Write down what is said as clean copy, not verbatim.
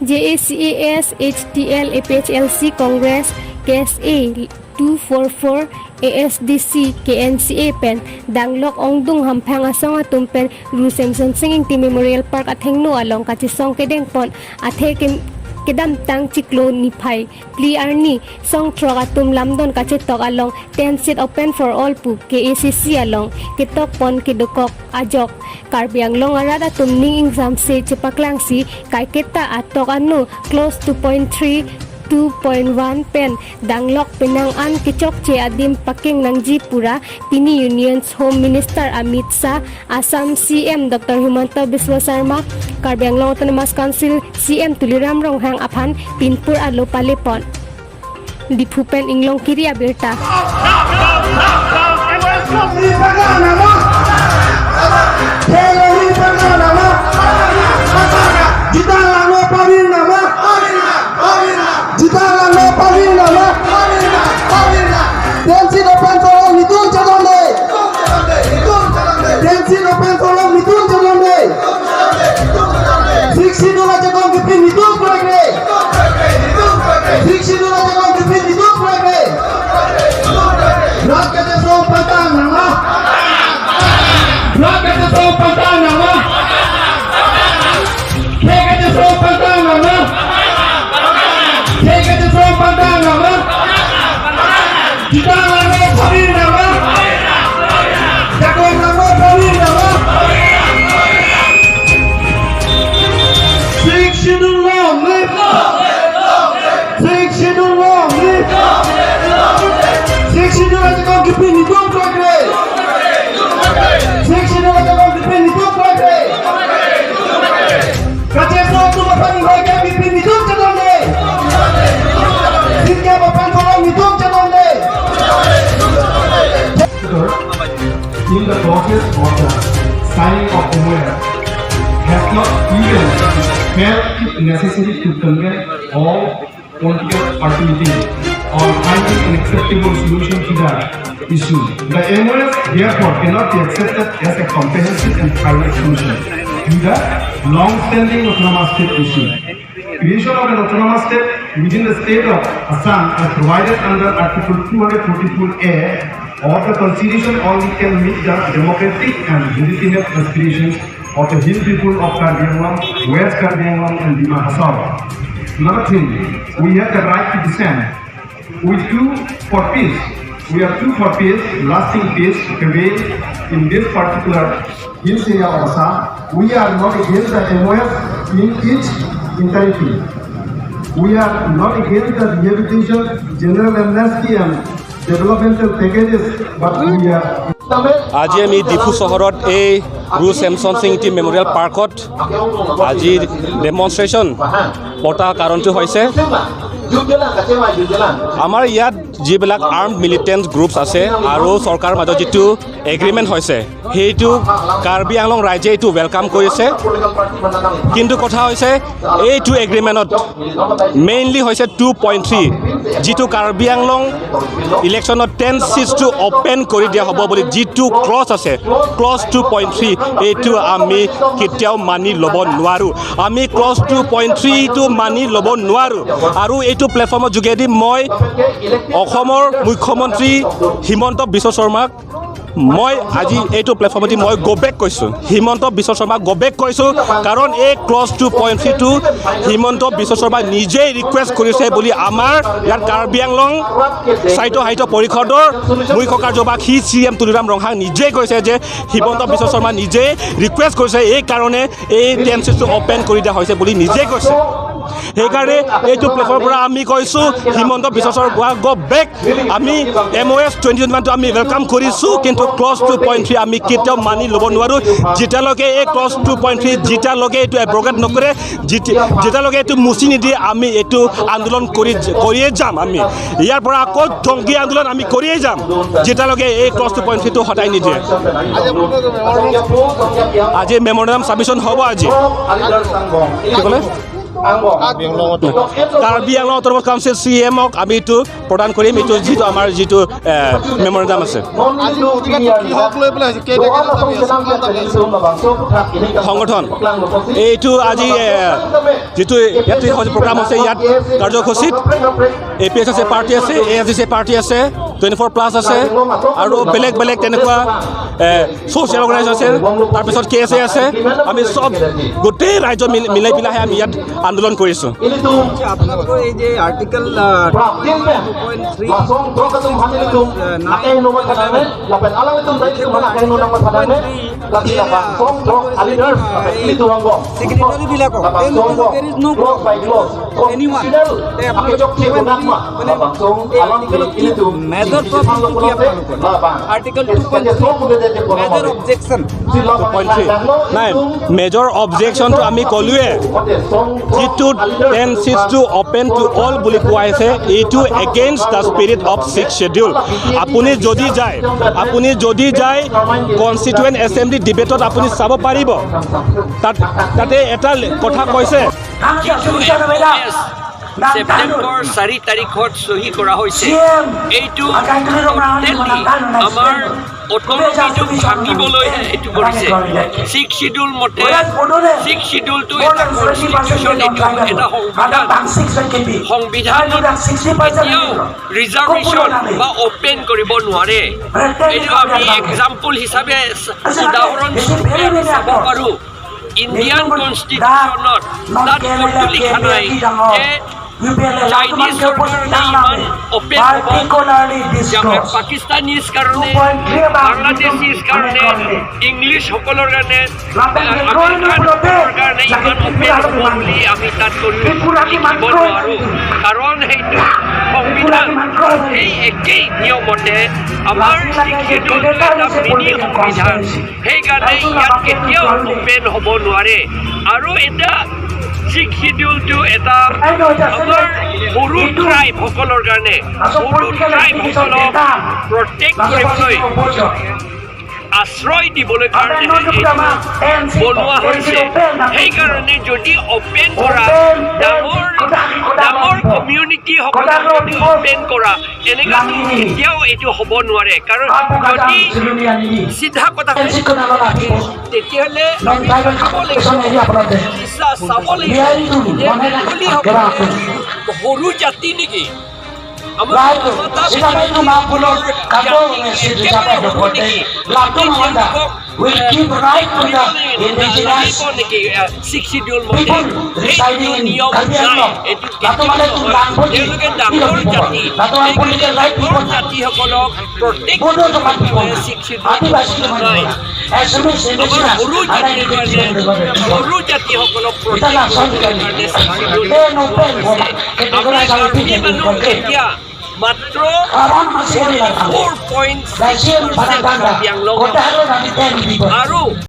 JACAS HTL APHLC Congress KSA 244 ASDC KNCA pen danglok ongdung hamphang asong atum pen Ru Samson Singh Ingti Memorial Park athengno along kachisong kedeng pon athe kedam tang chiklo niphai pli arni song throk atum lamdon kachetok along 10 seat open for all pu KACC along ketok pon kedokok ajok Karbi Anglong arat atum ning exam se chepaklang si kaiketa atok anu clause 2.3 2.1 pen danglok penang an kichok che adim paking nangji pura pini Union's Home Minister Amit Shah, Assam CM Dr. Himanta Biswa Sarma, Karbi Anglong Autonomous Council CM Tuliram Ronghang aphan Pinpur alo palepon Diphu pen inglong kiria berta. Nama nama Jita Pawin nama Jita Pawin nama 10 seat open for all Nitul Chadonde. 10 seat open for all Nitul Chadonde. Six schedule Jagong Bipin Nitul Progre. Six schedule Jagong Bipin Nitul Progre. Drug kete so pantang nama. Drug kete so pantang nama. Kete so pantang nama. Kete so pantang nama. Jita nama Pawin nama. Jagong nama Pawin nama. Six schedule long live. Six schedule long live. Six schedule Jagong Bipin Nitul Progre. Six schedule Jagong Bipin Nitul Progre. Kache so tu mapani hoy ke Bipin Nitul Chadonde. Sitke open for all Nitul Chadonde. In the process of the signing of MOS has not even felt it necessary to convene all political party meetings on finding an acceptable solution to the issue. The MOS therefore cannot be accepted as a comprehensive and final solution to the long-standing autonomous state issue. Creation of an autonomous state within the state of Assam as provided under Article 244A of the Constitution only can meet the democratic and legitimate aspirations of the hill people of Karbi Anglong, West Karbi Anglong and Dima Hasao. Another thing, we have the right to dissent. We too for peace. We are too for peace, lasting peace prevail in this particular hills area of Assam. We are not against the MOS in its entirety. We are not against the rehabilitation, general amnesty and developmental packages, but we are আজি আমি ডিফু চহৰত এই ৰু Samson Singh Engti memorial পাৰ্কত আজিৰ demonstration পতা কাৰণটো হৈছে আমাৰ ইয়াত যিবিলাক আৰ্ম মিলিটেণ্ট গ্ৰুপছ আছে আৰু চৰকাৰৰ মাজত যিটো এগ্ৰিমেণ্ট হৈছে, সেইটো কাৰ্বি আংলং ৰাইজে এইটো welcome কৰিছে। কিন্তু কথা হৈছে, এইটো এগ্ৰিমেণ্টত মেইনলি হৈছে 2.3, যিটো কাৰ্বি আংলং ইলেকশ্যনত 10 ছিটটো অ'পেন কৰি দিয়া হ'ব বুলি যিটো ক্লজ আছে, ক্লজ 2.3, এইটো আমি কেতিয়াও মানি ল'ব নোৱাৰোঁ। আমি ক্লজ 2.3টো মানি ল'ব নোৱাৰোঁ। আৰু এইটো প্লেটফৰ্মৰ যোগেদি মই অসমৰ মুখ্যমন্ত্ৰী হিমন্ত বিশ্ব শৰ্মাক মই আজি এইটো প্লেটফৰ্মত মই গ'বেক কৈছোঁ। হিমন্ত বিশ্ব শৰ্মাক গ'বেক কৈছোঁ, কাৰণ এই ক্লজ 2.3টো হিমন্ত বিশ্ব শৰ্মাই নিজেই ৰিকুৱেষ্ট কৰিছে বুলি আমাৰ ইয়াত কাৰ্বি আংলং স্বায়ত্ত সাহিত্য পৰিষদৰ মুখ্য কাৰ্যবাহী চি এম তুলিৰাম ৰংহাং নিজেই কৈছে যে হিমন্ত বিশ্ব শৰ্মা নিজেই ৰিকুৱেষ্ট কৰিছে, এই কাৰণে এই 10 ছিটটো অ'পেন কৰি দিয়া হৈছে বুলি নিজেই কৈছে। সেইকাৰণে এইটো প্লেটফৰ্মৰ পৰা আমি কৈছোঁ, হিমন্ত বিশ্ব শৰ্মা গ' বেক। আমি এম অ' এছ 2021টো আমি welcome কৰিছোঁ, কিন্তু ক্লজ 2.3 আমি কেতিয়াও মানি ল'ব নোৱাৰোঁ। যেতিয়ালৈকে এই ক্লজ 2.3 যেতিয়ালৈকে এইটো এব্ৰগেট নকৰে, যেতিয়ালৈকে এইটো মুচি নিদিয়ে, আমি এইটো আন্দোলন কৰিয়ে যাম। আমি ইয়াৰ পৰা আকৌ জংগী আন্দোলন আমি কৰিয়ে যাম, যেতিয়ালৈকে এই ক্লজ 2.3টো হটাই নিদিয়ে। আজি মেমৰেণ্ডাম ছাবমিশ্যন হ'ব আজি। কি ক'লে? Karbi Anglong autonomous council C এমক আমি এইটো প্ৰদান কৰিম, এইটো যিটো আমাৰ যিটো মেমৰেণ্ডাম আছে। আজি প্ৰতিবাদটো কিহক লৈ পেলাই হৈছে? কেইটা কেইটা দাবী আছে? কিমান দাবী আছে? সংগঠন এইটো আজি যিটো ইয়াত প্ৰগ্ৰাম হৈছে, ইয়াত কাৰ্যসূচীত এ পি এছ আছে, পাৰ্টি আছে, এ এছ ডি চি পাৰ্টি আছে, 24 প্লাছ আছে আৰু বেলেগ বেলেগ তেনেকুৱা ছ'চিয়েল অৰ্গেনাইজেশ্যন আছে, তাৰপিছত কে এছ এ আছে। আমি চব গোটেই ৰাজ্য মিলাই পেলাইহে আমি ইয়াত আন্দোলন কৰিছোঁ। আপোনালোকৰ এই যে আৰ্টিকেল 2.3, 9, 11, তেওঁলোকৰ there is no anyone. আপোনালোকে মানে এই আৰ্টিকেলত কি মেজৰ প্ৰব্লেমটো কি আপোনালোকৰ? Article 2.3 major objection. 2.3 নাই, মেজৰ অবজেকশ্যনটো আমি ক'লোৱে, যিটো 10 চিটছটো অ'পেন টু অল বুলি কোৱা হৈছে, এইটো against the spirit of Sixth Schedule। আপুনি যদি যায় কনষ্টিটুৱেণ্ট এছেম্বলি ডিবেটত আপুনি চাব পাৰিব, তাতে এটা কথা কৈছে। যিটো এমঅ'এছ ছেপ্টেম্বৰ 4 তাৰিখত চহী কৰা হৈছে, এইটো টোটেলি আমাৰ অট'নমিটো ভাঙিবলৈহে এইটো কৰিছে। ছিক্স চিডিউল মতে, ছিক্স চিডিউলটো এটা কনষ্টিটিউশ্যন, এইটো এটা সংবিধান। সংবিধানত কেতিয়াও ৰিজাৰ্ভেশ্যন বা অ'পেন কৰিব নোৱাৰে। এইটো আমি এক্সাম্পল হিচাপে, উদাহৰণস্বৰূপে আমি চাব পাৰোঁ, ইণ্ডিয়ান কনষ্টিটিউশ্যনত তাত ক'তো লিখা নাই যে চাইনিজৰ কাৰণে ইমান অ'পেন হ'ব, পাকিস্তানীজ কাৰণে, বাংলাদেশীজ কাৰণে, ইংলিছসকলৰ কাৰণে, আমেৰিকানসকলৰ কাৰণে ইমান অ'পেন হ'ব বুলি আমি তাত লিখিব নোৱাৰোঁ। কাৰণ সেইটো সংবিধান। সেই একেই নিয়মতে আমাৰ ছিক্স এটা মিনি সংবিধান, সেইকাৰণে ইয়াত কেতিয়াও অ'পেন হ'ব নোৱাৰে। আৰু এটা ছিক্স চিডিউলটো এটা আমাৰ সৰু ট্ৰাইবসকলৰ কাৰণে, সৰু ট্ৰাইবসকলক প্ৰটেক্ট কৰিবলৈ, আশ্ৰয় দিবলৈ কাৰণে এইটো বনোৱা হৈছে। সেইকাৰণে যদি অ'পেন কৰা, ডাঙৰ ডাঙৰ কমিউনিটিসকলক যদি অ'পেন কৰা, এনেকুৱাটো কেতিয়াও এইটো হ'ব নোৱাৰে। কাৰণ যদি চিধা কথা, তেতিয়াহ'লে আমি ভাবিব লাগিব, চাব লাগিব যে বেংগলীসকলে সৰু জাতি নেকি? আমাৰ জাতি একেবাৰে সৰু নেকি? আমি তেওঁলোকক লাগিব নেকি ছিক্স চিডিউল মতে? সেইটো নিয়ম নাই, এইটো কেতিয়াও নহয়। তেওঁলোকে ডাঙৰ জাতি, সেইকাৰণে ডাঙৰ জাতিসকলক প্ৰটেক্ট ছিক্স চিডিউল নাই। আমাৰ সৰু জাতিৰ কাৰণে, সৰু জাতিসকলক প্ৰটেক্ট কৰিবৰ কাৰণে ছিক্স চিডিউল হৈছে। আমি কাৰ্বি মানুহ এতিয়া মাত্ৰ 4.6% কাৰ্বি আংলঙত আৰু